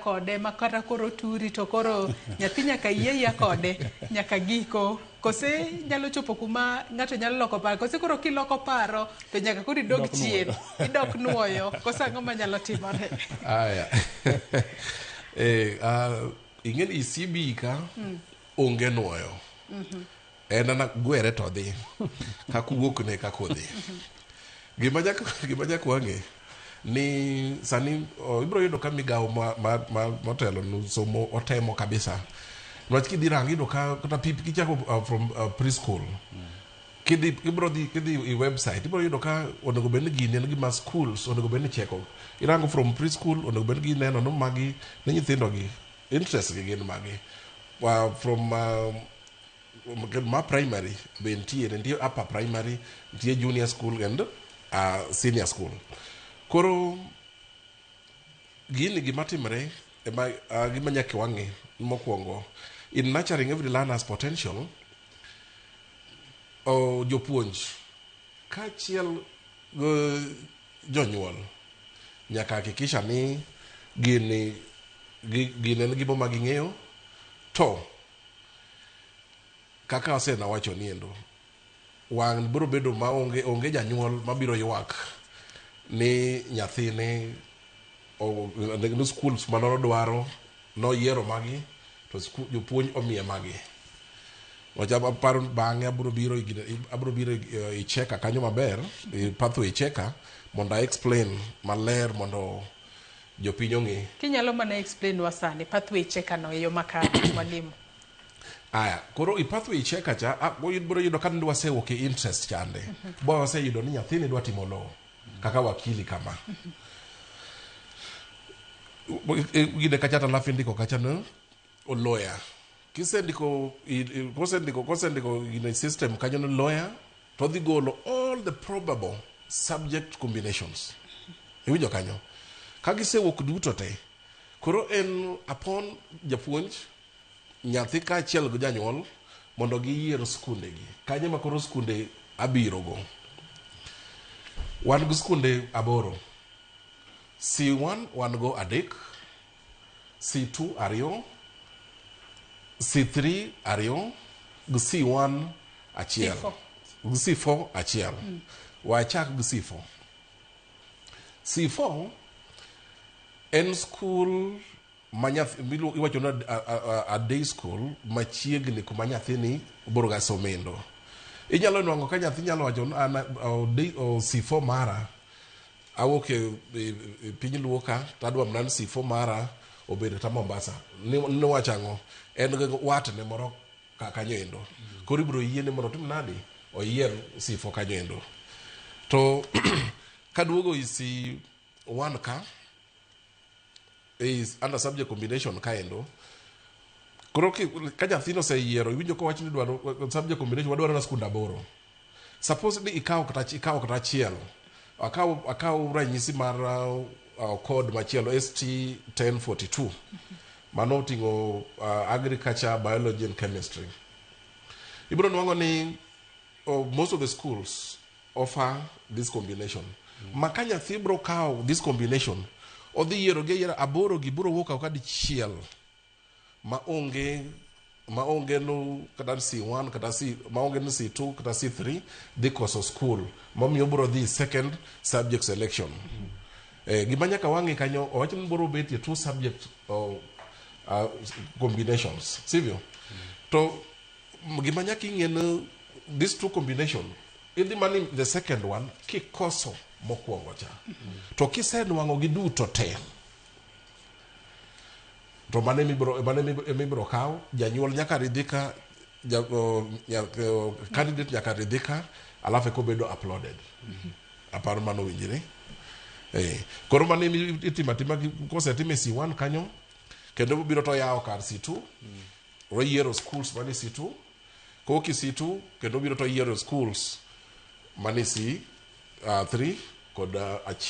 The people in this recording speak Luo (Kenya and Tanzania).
kode ma kata koro turi to koro nyathi nyaka yie yie kode nyaka giko, kose nyalo chopo kuma ng'ato nyalo loko paro, kose koro kiloko paro to nyaka koro idog Idok chien nuoyo. Idok nuoyo, kose ang'o manyalo timore? Aya, ing'e ni CBE ka onge nuoyo, en ana gwere to dhi kaka wuok ne kaka odhi. Gima nyaka wang'e ni sani ibiro yudo ka migawo ma motelo no somo otemo kabisa, niwach kidhi rango iyudo ka kata pip kichako from preschool, kidhi ibiro dhi kidhi i website, ibiro yudo ka onego bed ni gini en gima schools onego bed ni cheko. Irango from preschool, onego bed ni gineno no magi ni nyithindo gi interest gi gin magi. From ma primary be nitie upper primary, nitie junior school and senior school. Koro gini gima timre ema gima nyaka wang'e mokwongo, in nurturing every learner's potential, jopuonj kaachiel gi jonyuol nyaka hakikisha ni gini gini en gimo ma ging'eyo. To kaka asenawacho ni endo wang' biro bedo maonge, onge janyuol mabiro ywak ni nyathine ni schools manodwaro noyiero magi to jopuonj omiye magi. Wacha aparo bang'e abiro biro i cheka kanyo maber i pathway cheka mondo a explain maler mondo jopiny ong'e. Kinyalo mana explain wa sani pathway checker no e yo makare, mwalimu. Aya, koro i pathway checker cha ibiro yudo ka wasewuok e interest chande bo waseyudo ni nyathini dwa timo law kaka wakili kama gine kacha to alafu indiko kacha no lawyer. Kisendiko kosendiko gine system kanyo no lawyer, to odhi golo all the probable subject combinations. Iwinjo kanyo ka gisewuok duto te, koro en upon japuonj, nyathi kaachiel gi janyuol mondo giyier skundegi. Kanyo ma koro skunde abirogo, wan gi skunde aboro. C1 wan go adek, C2 ariyo, C3 ariyo gi C1 achiel. C4. Gi C4 achiel. Wachak gi C4. C4 en skul ma nyathi iwacho ni a day school machiegni kuma nyathini biro ga somendo. Inyalo nwang'o ka nyathi nyalo wacho ni an C4 mara awuok e piny luo ka to adwa mana ni C4 mara obed kata Mombasa. Niwach ang'o? En gi watne moro kanyo endo. Koro ibiro yiene mondo otim nadi? Oyier C4 kanyo endo. To kaduogo i C1 ka is under subject combination kaendo, koro ka nyathino oseyiero, iwinjo kowach ni dwaro subject combination, wadwaro na skund aboro. Suppose ni ikawo kata achiel, akaw ranyisi mar code machielo ST 1042, mano oting'o agriculture, biology and chemistry. Ibiro nwang'o ni most of the schools offer this combination ma ka nyathi biro kawo this combination, odhi yiero gi ayiera aboro gi biro wuok oko dichiel ma onge no kata C1 kata C ma onge no C2 kata C3 dhi koso school momiyo biro dhi second subject selection. Gima nyaka wang'i kanyo, owach ni biro betie two subject combinations, sivyo? To gima nyaka ing'e ni these two combination idhi mani the second one kikoso mokwongo cha. To kisenwang'o gi duto te, to mano emibiro kaw. Janyuol nyaka ridhika, candidate nyaka ridhika, alafu eka obedo uploaded. Aparo mano winjre. Koro mano emi itimo atima kosetim e C1 kanyo, kendo biro to yawo kar C2, oyiero schools manie C2. Kowuok e C2 kendo biro to yiero schools manie C3 kod achiel.